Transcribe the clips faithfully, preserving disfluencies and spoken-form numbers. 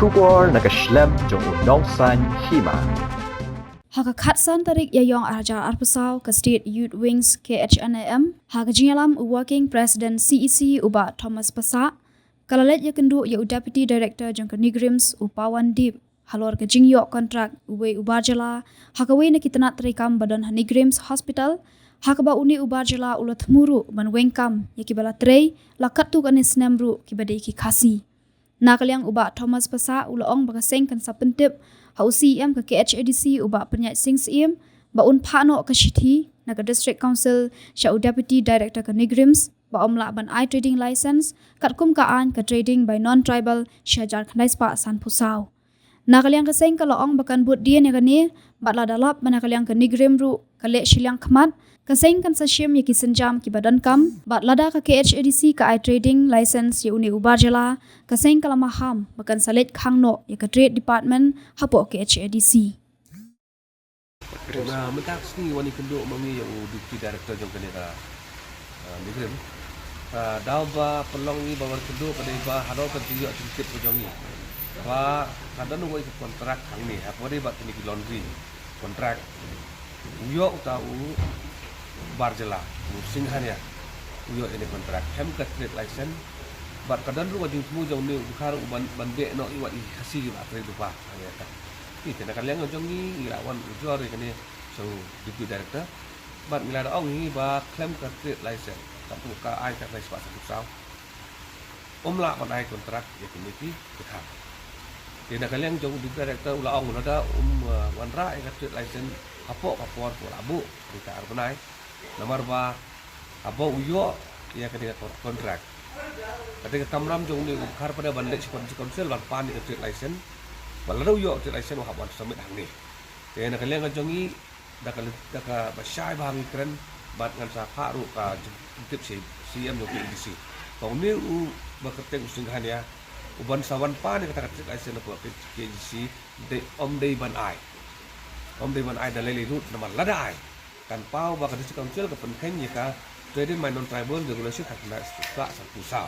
Khubor na ka shlem jong u nongsan hima. Ha ka khatsan tarik Ïaïong arhajar arphew saw ka State Youth Wings K H N A M, ha ka jingïalam u Working President C E C u Bah Thomas Passah, ka la leit ïakynduh ïa u Deputy Director jong ka NEIGRIHMS u Pawan Dip, halor ka jingïoh kontrak uwei u bar jylla ha kawei na ki tnat treikam ba don ha NEIGRIHMS Hospital, ha kaba une u bar jylla u la thmu ruh ban weng kam ïa kiba la trei la katto katne snem ruh kiba dei ki Khasi. Na ka liang u Bah Thomas Passah u la ong ba ka seng kan sa pyntip ha u C E M ka K H A D C u Bah Pynïaid Sing Syiem ba un phah noh ka shithi na ka District Council sha u Deputy Director ka NEIGRIHMS ba ym lah ban ai trading license katkum ka aiñ ka Trading by Non-Tribal shi hajar khyndai spah sanphew saw. Na ka liang ka seng ka la ong ba kan bud dien ïa kane, bad lada lap ba na ka liang ka NEIGRIHMS ruh ka leh shiliang khmat, ka seng kan sa shim ïa ki sienjam kiba donkam, bad lada ka K H A D C ka ai trading license ïa une u bar jylla, ka seng ka la maham ba kan sa leit khang noh ïa ka Trade Department hapoh K H A D C. Na mynta ka sngi wan ïakynduh ma ngi ïa u Deputy Director jong kane ka, ah, NEIGRIHMS. Ka daw ba pynlong ngi ba wan ïakynduh ka dei ba halor ka jingïoh jingtip ka jong ngi ba ka don uwei ka kontrak hangne ha kaba dei bad kine ki laundry kontrak. U ïoh uta u bar jylla, u Singhania, u ïoh ïa kane ka kontrak, hem ka trade license. Bad ka don ruh ka jingthmu jong une u Dkhar u ban, ban beh noh ïa wat ïa ki Khasi kiba trei lypa hangne. Te na ka liang jong ngi ngi la wan ujor ïa kane sha u Deputy Director. Bad ngi la da ong hi ba khlem ka trade license, katto ka aiñ ka khyndai spah sanphew saw, ym lah ban ai kontrak ïa kine ki Dkhar. Te na ka liang jong u Deputy Director u la ong lada um, eh, wanrah ïa ka trade license hapoh ka por ba u la buh, ka dei ka ar bnai. Namar ba haba u ïoh ïa kane ka kon-, kontrak, ka dei ka kamram jong une u Dkhar pat ban leit sha District Council ban pan ïa ka trade license. Bad lada u ïoh trade license u hap ban submit hangne. Te na ka liang ka jong ngi, da ka, da kaba shai bha ngi kren, bad ngan sa phah ruh ka jingtip sha u C E M jong ka K H A D C ba une u ba kyrteng u Singhania u ban sa wan pan ïa kata ka trade license hapoh ka K H A D C, dei, ym dei ban ai. Ym dei ban ai da lei lei ruh, namar lada ai, kan paw ba ka District Council ka pynkheiñ ïa ka Trading by Non-Tribal Regulation khatkhyndai spah sanphew saw.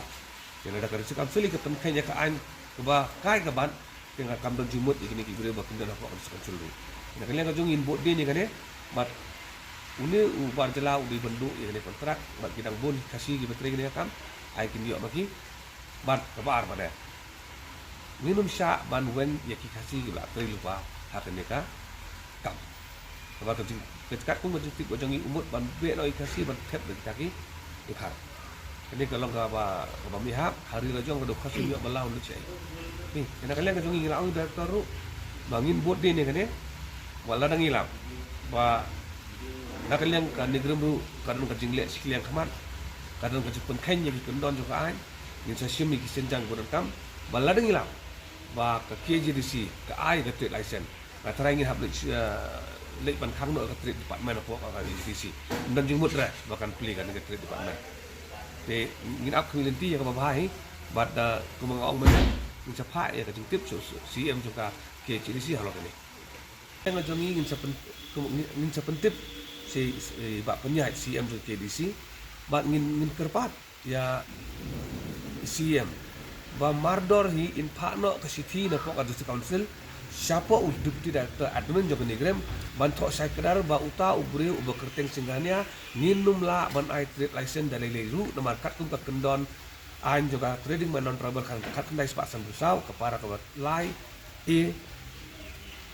Te lada ka District Council ka pynkheiñ ïa ka aiñ kaba kai ka ban, te nga kam don jingmut ïa kine ki briew ba kin don hapoh ka District Council ruh. Na ka liang ka jong ngi ngin bud dien ïa kane, bad une u bar jylla u dei ban duh ïa kane ka kontrak, bad ki dang bun Khasi kiba trei kane ka kam, ai kin ïoh ma ki, bad kaba ar pat de, ngin ym shah ban weng ïa ki Khasi kiba la trei lypa ha kane ka kam. Kaba ka jing, ka jingkat kum ka jingtip ka jong ngi u mut ban beh noh ïa ki Khasi ban thep da kita ki Dkhar. Kane ka long kaba, kaba mihap, ha ri la jong ka dei u Khasi ym ïoh ban lah un leit shaei. Ni, kane ka liang ka jong ngi ngi la ong director ruh ba ngin bud dien ïa kane, wat lada ngi lap ba na ka liang ka NEIGRIHMS ruh ka don ka jingleh shiliang khmat, ka don ka jingpynkheiñ ïa ki kyndon jong ka aiñ, ngin sa shim ïa ki sienjam kiba donkam, ba lada ngi lap ba ka K H A D C ka ai ka trade license, nga tharai ngin hap leit, eh, leit ban khang noh ka Trade Department hapoh ka K H A D C. Ym don jingmut re ba kan plie kane ka Trade Department. Te ngin ap khmih lynti ïa kaba bha hi, bad, eh, kumba nga ong mynne, ngin sa phah ïa ka jingtip sha u C E M jong ka K H A D C halor kane. Nga jong ngi ngin sa pyn-, ngin, ngin sa pyntip sha, sha i Bah Pynïaid, C E M jong ka K H A D C, bad ngin, ngin kyrpad ïa C E M ba mardor hi in phah noh ka shithi napoh ka District Council shapoh u Deputy Director Admin jong ka NEIGRIHMS ban thoh shai kdar ba uta u briew uba kyrteng Singhania ngin ym lah ban ai trade license da lei lei ruh, namar katkum ka kyndon aiñ jong ka Trading by Non-Tribal khan, khatkhyndai spah sanphew saw, ka para kaba lai A,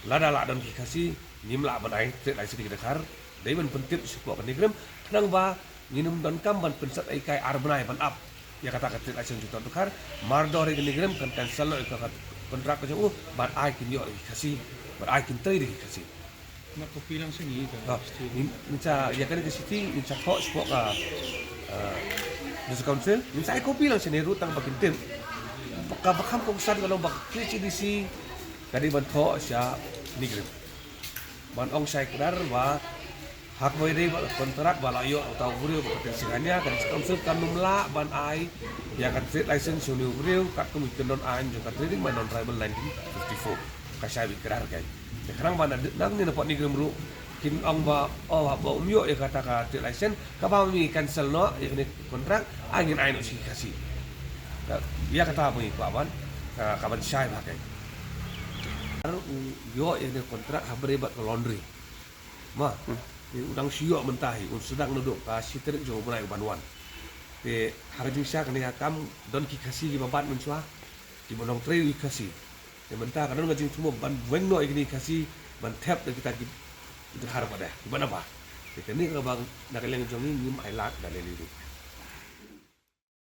lada lah don ki Khasi ngim lah ban ai trade license ïa ki Dkhar. Dei ban pyntip shapoh ka NEIGRIHMS khnang ba ngin ym donkam ban pynsat aikai ar bnai ban ap ïa kata ka trade license jong uta u Dkhar. Mardor hi ka NEIGRIHMS kan cancel noh ïa ka kontrak ka jong u, bad ai kin ïoh da ki Khasi, bad ai kin trei da ki Khasi. Nga copy lang shane ka, ah, shithi. Ngin, ngin sa, ïa kane ka shithi ngin sa thoh shapoh ka, eh, District Council, ngin sa ai copy lang shane ruh tang ba kin tip. Kaba kham kongsan ka long ba ka K H A D C ka dei ban thoh sha NEIGRIHMS ban ong shai kdar ba ha kaba ïadei bad ka kontrak ba la ïoh uta u briew ba kyrteng Singhania, ka District Council kan ym lah ban ai ïa ka trade license sha une u briew katkum ki kyndon aiñ jong ka Trading by Non-Tribal nineteen fifty-four. Ka shai beit kdar kein. Te khnang ba na, nangne napoh NEIGRIHMS ruh kin ong ba, oh, haba um ïoh ïa kata ka trade license, kaba ngi cancel noh ïa kane ka kontrak, ai ngin ai noh sha ki Khasi. Ïa kata ba ngi kwah ban, ka, ka ban shai bha kein. Ar u ïoh ïa kane ka kontrak ha bynta bad ka laundry. Ma, te u dang shu ïoh mynta hi, un sdang naduh ka shi tarik jong u bnai u ban wan. Te ha ka jingshah kane ka kam don ki Khasi kiba bat mynshuwa, kiba nongtrei ki Khasi. Te mynta ka don ka jingthmu ban weng noh ïa kine ki Khasi, ban thep da kita ki dkhar pat de, kiba na ba. Te kane kaba na ka liang jong ngi ngim ailad da lei lei ruh.